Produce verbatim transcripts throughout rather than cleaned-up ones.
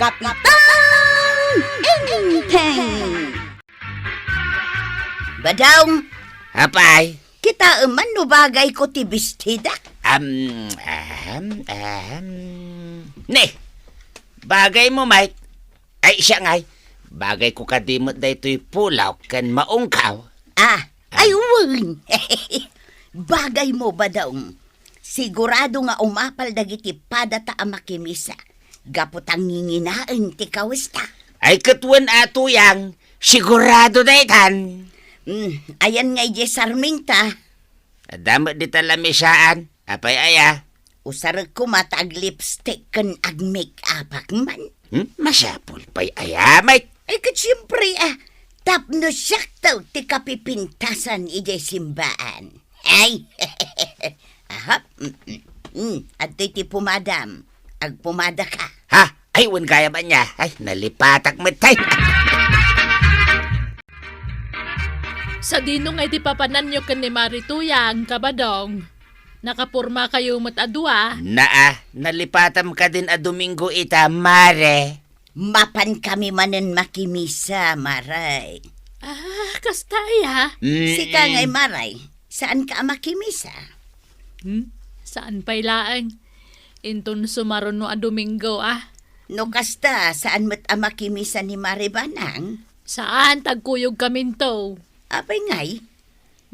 Kapitan Enteng. Badong. Apay? Kitaem man no bagayko ti bestidak. Am, ahem, ahem. Ne, bagaymo, Mike. Ay, siya ngay. Bagayko kadi met daytoy pulaw ken maungkaw. Ah, ay, wen. Bagaymo, Badong. Sigurado nga umapal dagiti padata a makimisa, gapu ta nginginaen ti kawesta. Ay, ket wen a, Tuyang, sigurado daytan. Hmm, ayan nga idiay sarmingta. Adda met dita lamisaan, apay aya? Usarek koma ta ag-lipstick ken ag-make-upak man. Hmm? Masapul pay aya, Mike? Ay, ket siempre, ah, tapno siakto ti kapipintasan idiay simbaan. Ay, aha, mm, mm, mm. Adtoy ti pumadam. Agpumada ka. Ha? Ay, wen gayam ania. Ay, nalipatak met, ay. Sadino nga iti papananyo ken ni Mari Tuyang, Kabadong? Nakaporma kayo met a dua? Naa, nalipatam kadin a Domingo ita, Mare. Mapan kami manen makimisa, Mare. Ah, kasta aya? Mm-mm. Sika ngay, Mare, saan ka a makimisa? Hmm? Saan pay laeng? Inton sumaruno a Domingo, ah. No kasta, saan met a makimisa ni Mare Banang? Saan, tagkuyog kaminto. Apay ngay?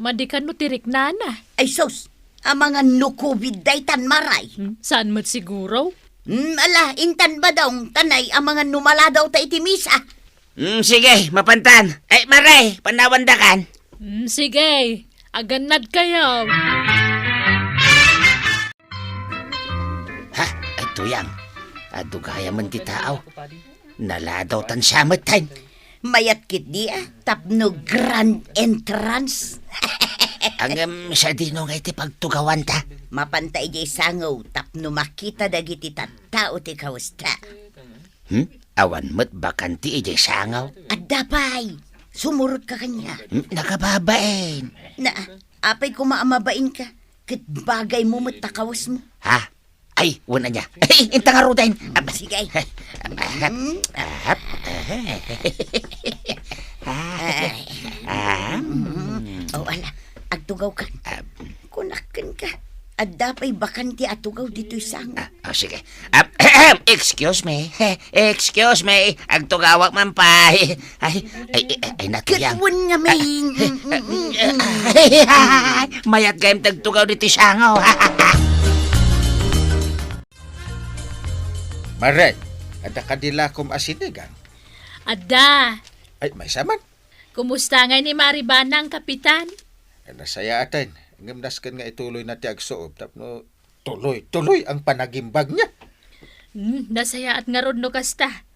Madi kano ti riknana? Ay sus, amangan no covid daytan, Maray. Hmm, saan met siguro? Hmm, ala, intan Badong, tanay amangan no maladaw ta iti misa. Hmm, sige, mapantan. Ay, Maray, panawandakan. Hmm, sige, agannad kayo. Ha? Ay, Tuyang. Adu gayam ti tao. Naladaw tan siya met, tay. Mayat ketdi, ah, tapno grand entrance. Ngem sadino nga iti pagtugawanta? Mapanta idiay sangaw tapno makita dagiti tattao ti kawesta. Hmm? Awan met bakante idiay sangaw? Adda pay. Sumurot ka kanya. Hmm, nakababain. Na, apay koma a mabain ka. Ket bagay mo met ta kawes mo. Ha? Ay, wen ania. Ay, inta ngaruden. Am, sige. Am, am, am. Ay. Ah. Mm. O, ala, agtugaw kan. Am. Kunak kenka. Adda pay bakante a tugaw ditoy sango. Ah, oh, sige. Am, excuse me. Excuse me. Agtugawak man pay. Ay, ay, ay, ay, Ket natuyang. Wen nga may, mm, mm, mm, mm. Mayat gayam ti agtugaw ditoy sango. Maray, adda kadi lakom a sinigang? Adda. Ay, maysa man. Kumusta ngay ni Mari Banang, Kapitan? Ay, nasayaaten. Ngem nasken nga ituloyna ti agsuob tapno tuloy-tuloy ang panagimbag niya. Hmm, nasayaat ngarud no kasta.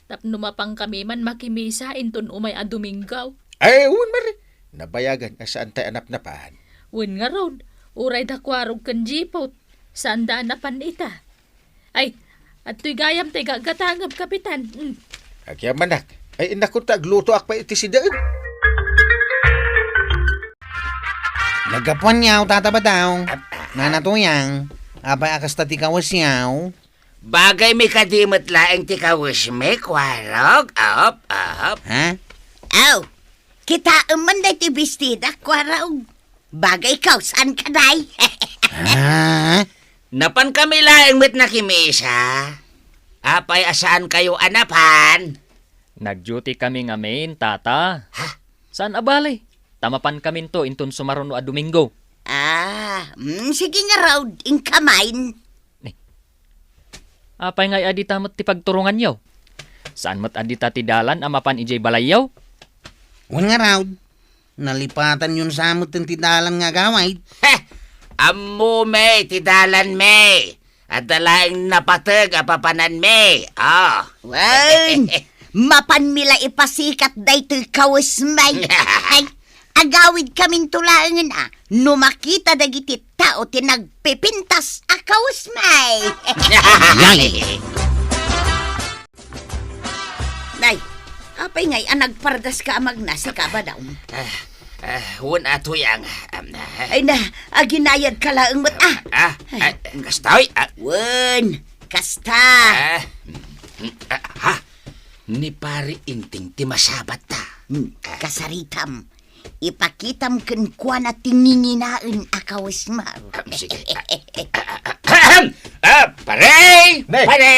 Tapno mapan kami man makimisa inton umay a Domingo. Ay, wen, Mari. Nabayagan a saan tay a napnapan. Wen ngarud, uray da Kuarog ken Jipot, saan da a napan ita. Ay, adtoy gayam tay gagatangem, Kapitan. Hmm. Agyamanak. Ay, inakon ta aglutoak pay iti sideen. Naggapuanyo, Tata Badong. Nana Tuyang, apay a kasta ti kawesyo? Bagaymi kadi met laeng ti kawesmi, Kuarog. Op, op. Ha? Aw, kitaem man daytoy bestidak, Kuarog. Bagay kaw, saan ka, day? Ha? Napan kami laeng met nakimisa. Apay a saan kayo a napan? Nag-duty kami ngamin, Tata. Ha? Saan a bale? Ta mapan kaminto inton sumaruno a Domingo. Ah, mm, sige ngarud, inka main. Ni, apay ngay a dita met ti pagturonganyo? Saan met a dita ti dalan a mapan idiay balayyo? Wen ngarud, nalipatanyon sa met ti dalan nga agawid. Heh! Ammomi ti dalanmi. Adda laeng napateg a papananmi. Ah. Wen, mapanmi la ipasikat daytoy kawesmi. Ay, agawid kaminto laengen a no makita dagiti tao ti nagpipintas a kawesmi. Nay. Nay, apay ngay a nagpardaska a magnasi ka, Badong? Ah, ah, wen a Tuyang. Am, ah. Ay na, aginayad ka laeng met, ah. Ah, ah, kastoy, ah. Wen, kasta. Ah, mm, ah, ha? ni Pare Inting ti masabatta. Hmm, kasaritam, ipakitam kenkuana ti nginginaen a kawesmo. Ah, sige. Ahem! Ah, pare! Ne! Pare!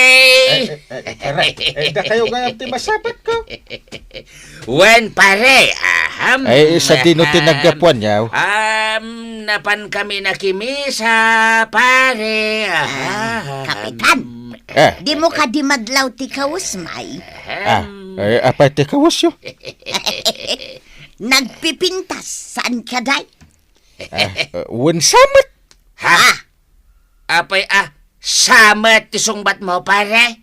Eh, eh, eh, pare, eh, dakayo nga ti masabatko. Wen, pare, ahem. Ay, sadino ti naggapuan, yaw? Um, napan kami nakimisa, pare. Ah, ahem. Kapitan, eh, dimo kadi madlaw ti kawesmay? Ah, eh, apay ti kawesyo? Nagpipintas, saan ka, day? Ah, eh, wen samet. Ha? Apay a, samet ti sungbatmo, pare?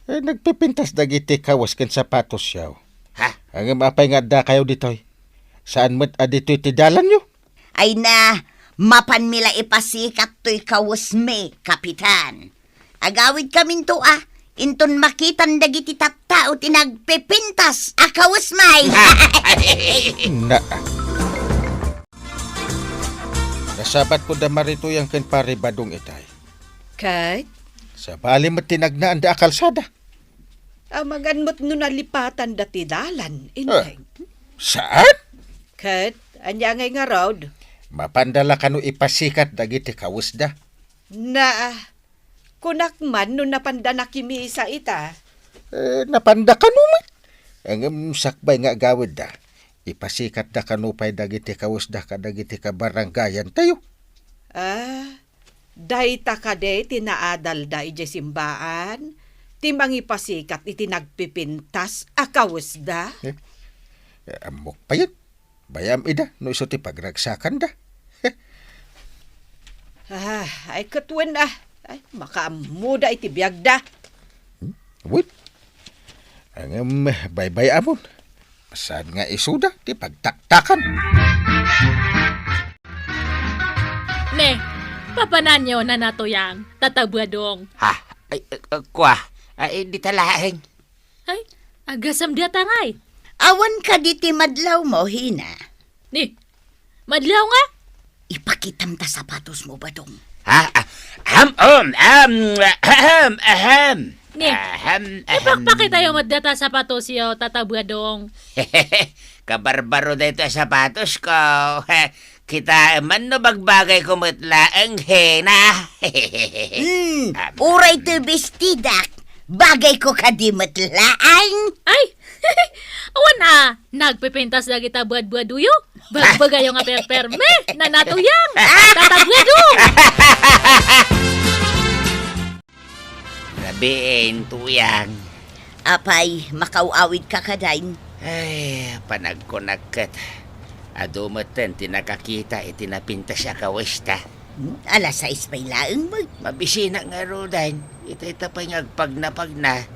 Eh, nagpipintas dagiti kawes ken sapatos, yaw. Ha? Ngem apay nga addakayo ditoy? Saan met a ditoy ti dalanyo? Ay na, mapanmi la ipasikat toy kawesmi, Kapitan. Agawidkaminto a, inton makitan dagiti tattao ti nagpipintas a kawesmay. Na. Nasabatko da Mari Tuyang ken Pare Badong itay. Ket? Sabali met ti nagnaanda a kalsada. Amangan met no nalipatanda ti dalan, eh, Inteng. Saan? Ket, ania ngay ngarud? Mapanda la kano ipasikat dagiti kawesda? Na, kunak man no napanda nakimisa ita. Eh, napanda kano met. Ngem sakbay nga agawidda, ipasikatda kano pay dagiti kawesda kadagiti kabarangayantayo. Ah, dayta kadi ti naadalda idiay simbaan, ti mangipasikat iti nagpipintas a kawesda? Eh, ammok payen. Bayam ida no isu ti pagragsakanda. Ah, ay, ket wen, ah. Ay, makaammoda iti biagda. Hmm? Wen? Ngem, baybay-amon. Saan nga isuda ti pagtaktakan? Ne, papananyo, Nana Tuyang, Tata Badong. Ha? Ay, eh, eh, kua. Ay, dita laeng. Ay, agasam dita ngay. Awan kadi ti madlawmo, Hina? Ni, madlaw nga? Ipakitam ta sapatosmo, Badong. Ha? Ah, ahem, um, ahem, ahem, ahem. Ni, ahem, ahem. Ipakpakitayo met data sapatosyo, Tata Badong. Kabarbaro daytoy a sapatosko. Kitaem man no bagbagayko met laeng, Hina. Hmm, uray toy bestidak, bagayko kadi met laeng. Ay, awan a, nagpipintas dagita buadbuadoyo. Bagbagayo nga perperme, Nana Tuyang, Tata Badong. Rabiin, Tuyang. Apay, makaaw-awidka kadi? Ay, panagkunak ket, adu metten ti nakakita iti napintas a kawesta. Hmm, alas sais pay laeng met. Mabisinak ngaruden, ita, ita pay nga agpagnapagna.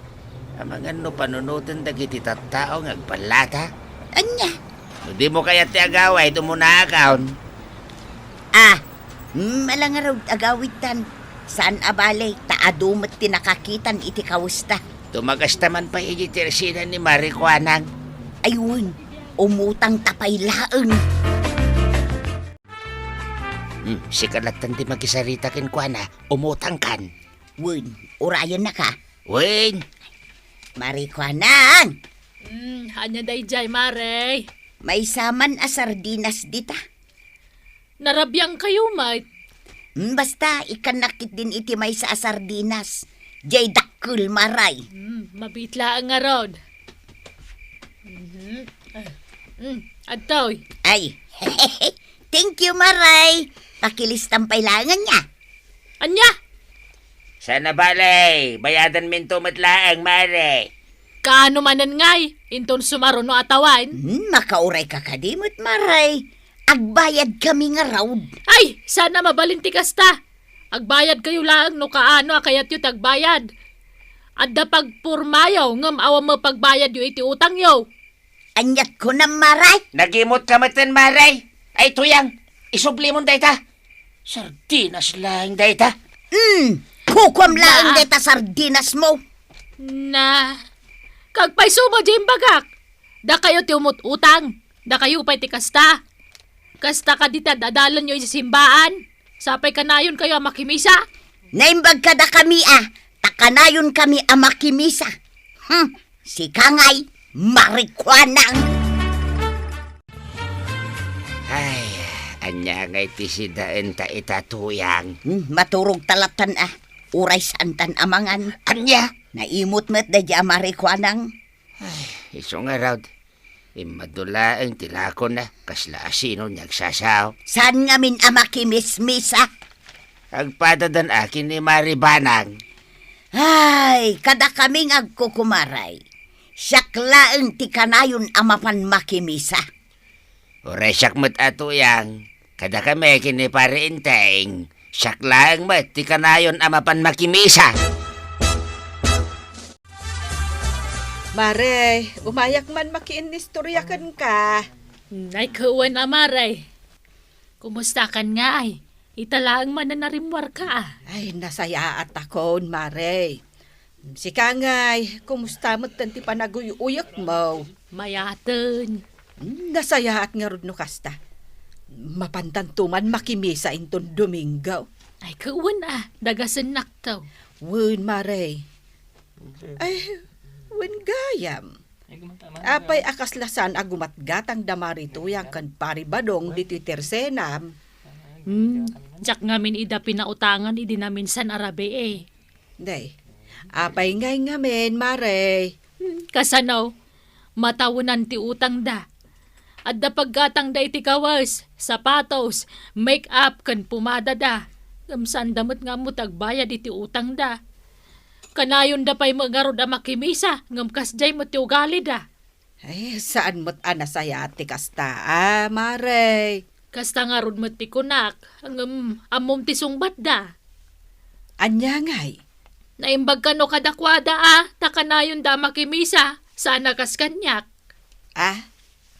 Amangan no panunoten dagiti tattao nga agpallata. Ania? No dimo kayat ti agawid, umunaakon. Ah, mm, ala ngarud, agawidtan. Saan a bale, ta adu met ti nakakitan iti kawesta. Tumakasta man pay iti tersida ni Mari Kuanang. Ay wen, umutangta pay laeng. Hmm, sika lattan ti makisarita kenkuana, umutangkan. Wen, urayennaka. Wen. Mari Kuanang! Hmm, ania daydiay, Mare? Maysa man a sardinas dita. Narabiangkayo met. Hmm, basta, ikkannak ketdin iti maysa a sardinas. Diay dakkel, Mare. Hmm, mabiit laeng ngarud. Mhm. Ah, hmm, adtoy. Ay. Thank you, Mare. Pakilistam pay laeng ania. Ania? Saan a bale, bayadanminto met laeng, Mare. Kaano manen ngay, inton sumaruno a tawen? Hmm, makaurayka kadi met, Mare. Agbayadkami ngarud. Ay, saan a mabalin ti kasta. Agbayadkayo laeng no kaano a kayatyo ti agbayad. Adda pagpormayo, ngem awan met pagbayadyo iti utangyo. Aniat kunam, Mare? Nagimotka metten, Mare. Ay, Tuyang, isublimon dayta. Sardinas laeng dayta. Hmm, kukuam laeng dayta sardinasmo. Na, kagpayso met diay imbagak. Dakayo ti umut-utang. Dakayo pay ti kasta. Kasta kadi ti ad-adalanyo iti simbaan. Sapay kanayonkayo a makimisa. Naimbag kadakami a, ta kanayonkami a makimisa. Hmm. Sika ngay, marikuanang! Ay, ania ngay ti sidaenta ita, Tuyang? Hmm, maturog ta lattan a. Uray saantan a mangan. Ania? Naimot met daydi a marikuanang. Ay, isu ngarud. Immadu laeng ti lakona, kasla asino nga agsasao. Saan ngamin a makimismisa? Agpadadan akin ni Mari Banang. Ay, kadakami nga agkukumaray. Siak laeng ti kanayon a mapan makimisa. Uray siak met a, Tuyang, kadakami ken ni Pari Enteng, siak laeng met ti kanayon a mapan makimisa. Mare, umayak man makiinnistorya kenka. Ay, wen a, Mare. Kumustakan ngay? Ita laeng man a narimmuarka, a. Ay, nasayaat akon, Mare. Sika ngay, kumusta metten ti panaguy-uyekmo? Mayaten. Hmm, nasayaat ngarud no kasta. Mapantanto man makimisa inton Domingo. Ay, wen a, dagasennakto. Wen, Mare. Ay, wen gayam. Apay a kasla saan a gumatgatang da Mari Tuyang ken Pari Badong ditoy tersenam? Hmm, diak ngamin ida pinautangan idi naminsan a rabii. Day, apay ngay ngamin, Mare? Hmm, kasano? Matawenan ti utangda. Adda paggatangda iti kawes, sapatos, make-up, ken pumadada. Ngem saanda met nga ammo ti agbayad iti utangda. Kanayonda pay met ngarud a makimisa, ngem kasdiay met ti ugalida. Ay, saan met a nasayaat ti kasta, a, Mare. Kasta ngarud met ti kunak, ngem ammom ti sungbatda. Ania ngay? Naimbag kano kadakuada, a, ta kanayonda a makimisa, saan a kas kaniak. A?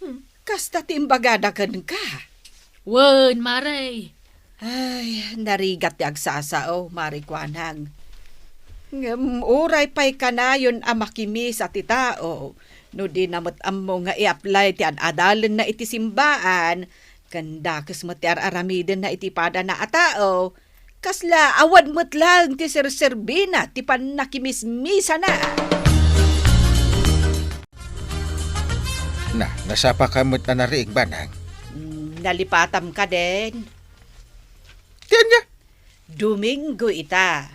Hmm. Kasta ti imbagada kenka? Wen, Mare. Ay, narigat ti agsasao, Mari Kuanang. Ngem uray pay kanayon a makimisa ti tao, no dina met ammo nga i-apply ti ad-adalenna iti simbaan, ken dakes met ti ar-aramidenna iti padana a tao, kasla awan met laeng ti serserbina ti pannakimismisana. Na, nasapaka met a nariing, Banang? Mm, nalipatam kadin. Ti ania? Domingo ita.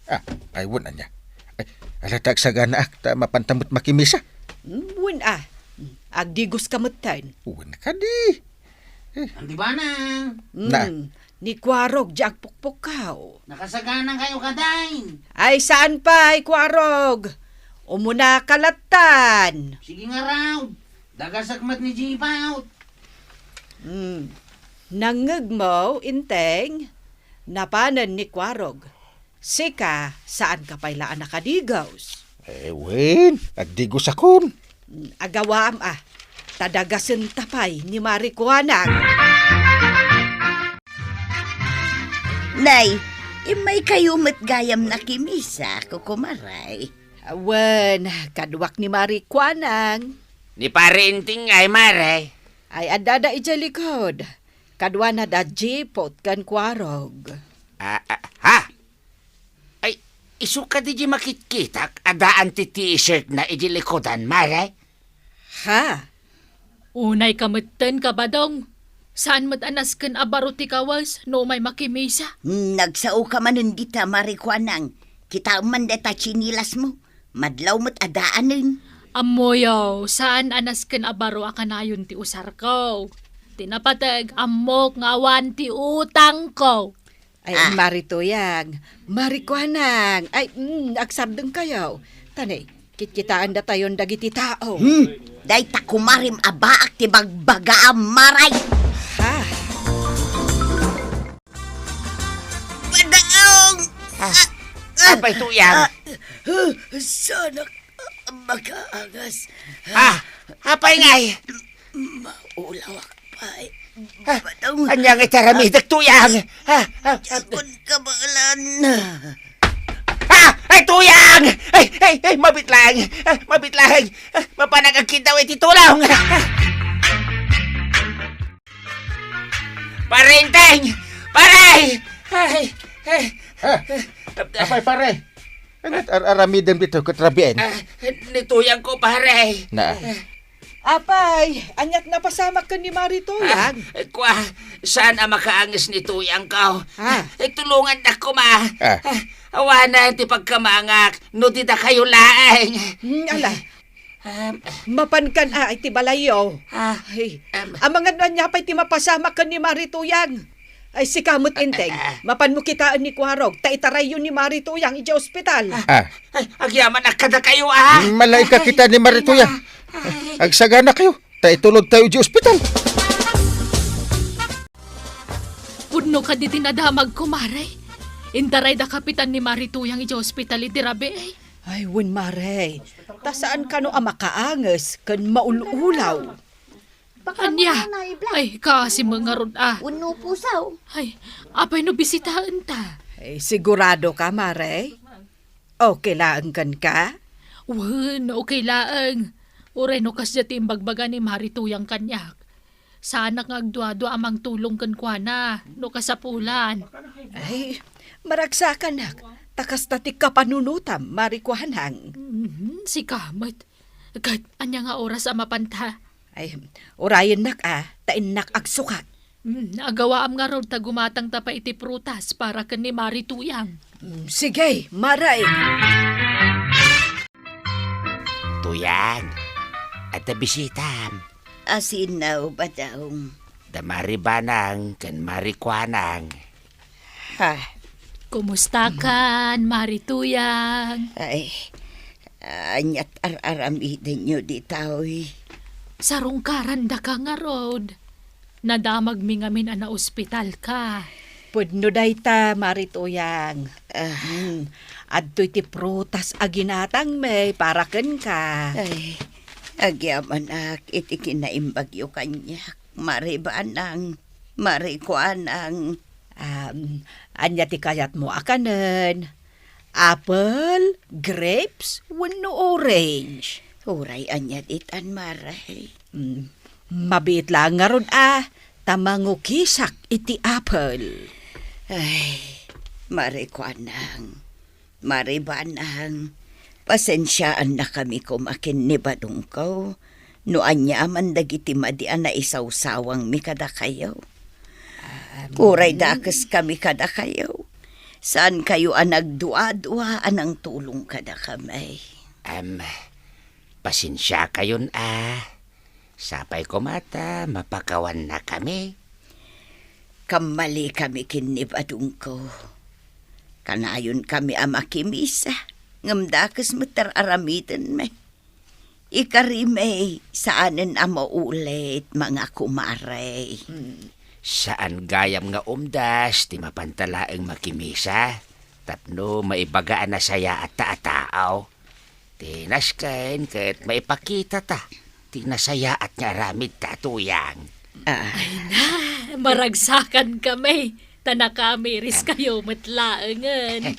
A, ay, wen ania. Ay, ala ta agsaganaak ta mapanta met makimisa. Mm, wen a. Mm, agdigoska metten. Wen kadi. Eh. Anti Banang. Mm, na. Ni Kuarog, di agpukpukaw. Nakasaganakayo kadin? Ay, saan pay, Kuarog. Umunaka lattan. Sige ngarud. Dagasek met ni Jipaut. Mm. Nangngegmo, Enteng, napanen ni Kuarog. Sika, saanka pay la a nakadigos? Eh, wen, agdigosakon. Mm, agawaam a, ta dagasenta pay ni Mari Kuanang. Nay, immaykayo met gayam nakimisa, kukumaray. Wen, kaduak ni Mari Kuanang. Ni Pari Enteng ngay, Mare? Ay, addada idiay likod. Kaduana da Jipot ken Kuarog. A, a, ha? Ay, isu kadi di makitkitak a daan ti t-shirtna idi likudan, Mare? Ha? Unayka metten, Kabadong. Saan met a nasken a baro ti kawes no umay makimisa? Hmm, nagsaoka manen dita, Mari Kuanang. Kitaem man deta tsinilasmo. Madlaw met a daanen. Ammoyo, saan a nasken a baro a kanayon ti usarko. Ti napateg, ammok nga awan ti utangko. Ay, ah. Mari Tuyang, Mari Kuanang. Ay, mm, agsardengkayo. Tani, kitkitaendatayon dagiti tao. Hmm, dayta kumarim a baak ti bagbagaam, Maray. Ha? Padaong! Ah, ah, apay, Tuyang? Ah, ah, sanak makaangas. Ah, apay ngay? Maulawak pay. Ah, Padaong. Ania nga iti aramidek, Tuyang? Ah, ah, ah. Diakon kabaelan. Ah! Ay, Tuyang! Ay, ay, ay, mabit lang! Ah, mabit lang! Ah, mapanak agkiddaw iti tulong! Ah! Pare Enteng! Pare! Ay, ay. Ah, apay, pare? Ania't ar-aramidem ditoy ket rabiin? Ah, ni Tuyang ko, pare. Na. Apay, ania't napasamak ken ni Mari Tuyang? Ah, kua, saan a makaanges ni Tuyang ko? Ah. Eh, tulongannak koma. Ah. Ah, awanen ti pagkamangak, no di dakayo laeng. Hmm, ala. Em. Mapankan a iti balayyo. Ah, Ay, em. Amangan no ania pay ti mapasamak ken ni Mari Tuyang. Ay, sika met, Enteng. Ah, ah. Mapanmo kitaen ni Kuarog, ta itarayyo ni Mari Tuyang iti ospital. Ah. Ay, agyamanak kadakayo, ah. Malaika kita ni Mari Tuyang. Ay. Agsaganakayo, ta itulodtayo iti ospital. Pudno kadi ti nadamagko, Mare. Intarayda kapitan ni Mari Tuyang iti ospital iti rabii. Ay, wen, Mare. Ta saan kano a makaanges ken maul-ulaw. Baka Ania? Mano na ibla. Ay, kaasi mo ngarud, ah. Wenno pusaw. Ay, apay no bisitaenta? Ay, sigurado ka, Mare? Okay laeng kenka? Wen, okay laeng. Uray no kasdiay ti imbagbaga ni Mari Tuyang kaniak. Saanak nga agduadua a mangtulong kenkuana, no kasapulan. Ay, maragsakanak, ta kasta ti kapanunotam, Mari Kuanang. Mhm, sika met. Ket ania nga oras a mapanta? Ay, urayennak a, ta innak agsukat. Mm, agawaam ngarud ta gumatangta pay iti prutas para ken ni Mari Tuyang. Mm, sige, Mare. Tuyang, adda bisitam. Asino, Badong? Da Mari Banang ken Mari Kuanang. Ha? Kumustakan, Mari Tuyang? Ay, ania't ar-aramidenyo ditoy? Sarungkarandaka ngarud. Nadamagmi ngamin a naospitalka. Pudno dayta, Mari Tuyang. Ah. Hmm. Adtoy ti prutas a ginatangmi para kenka. Ay, agyamanak iti kinaimbagyo kaniak, Mari Banang, Mari Kuanang. Um, ania ti kayatmo a kanen? Apple, grapes, wenno orange? Uray ania ditan, Mare. Mm, mabiit laeng ngarud a, ta mangukisak iti apple. Ay, Mari Kuanang, Mari Banang, pasensiaannakami koma ken ni Badongko no aniaman dagiti madi a naisawsawangmi kadakayo. Am. Uray dakeskami kadakayo. Saankayo a nagduadua a nangtulong kadakami. Am, pasensiakayon a. Sapay koma ta mapakawannakami. Kammalikami ken ni Badongko. Kanayonkami a makimisa, ngem dakes met ti ar-aramidenmi. Ikarimi, saanen a maulit, mga kumare. Hmm. Saan gayam nga umdas ti mapanta laeng makimisa, tapno maibaga a nasayaatta a tao. Ti nasken ket maipakitata ti nasayaat nga aramidta, Tuyang. Ah. Ay na, maragsakan kami. Ta nakamiris kayo met laengen.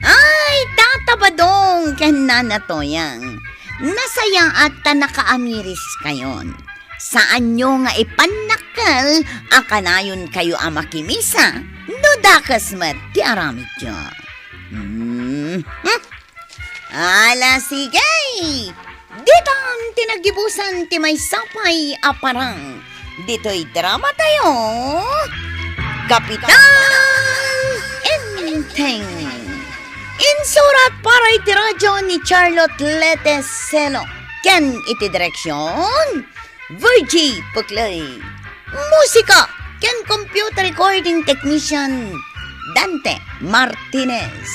Ay, Tata Badong ken Nana Tuyang, nasayaat ta nakaamiris kayon. Saanyo nga ipannakkel a kanayon kayo a makimisa no dakes met ti aramidyo. Hmm. Hmm. Ala, sige! Ditan ti naggibusan ti maysa pay a parang ditoy drama tayo, Kapitan Enteng. Insurat para iti radyo ni Charlotte Lete Selo ken iti direksyon, Virgie Puclay. Musika ken computer recording technician, Dante Martinez.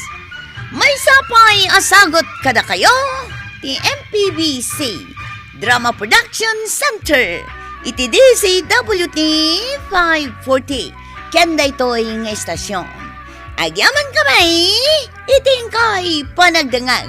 Maysa pay a sagut kadakayo ti M P B C Drama Production Center iti D Z W T five forty ken daytoy nga istasyon. Agyamankami iti inkay panagdengngeg.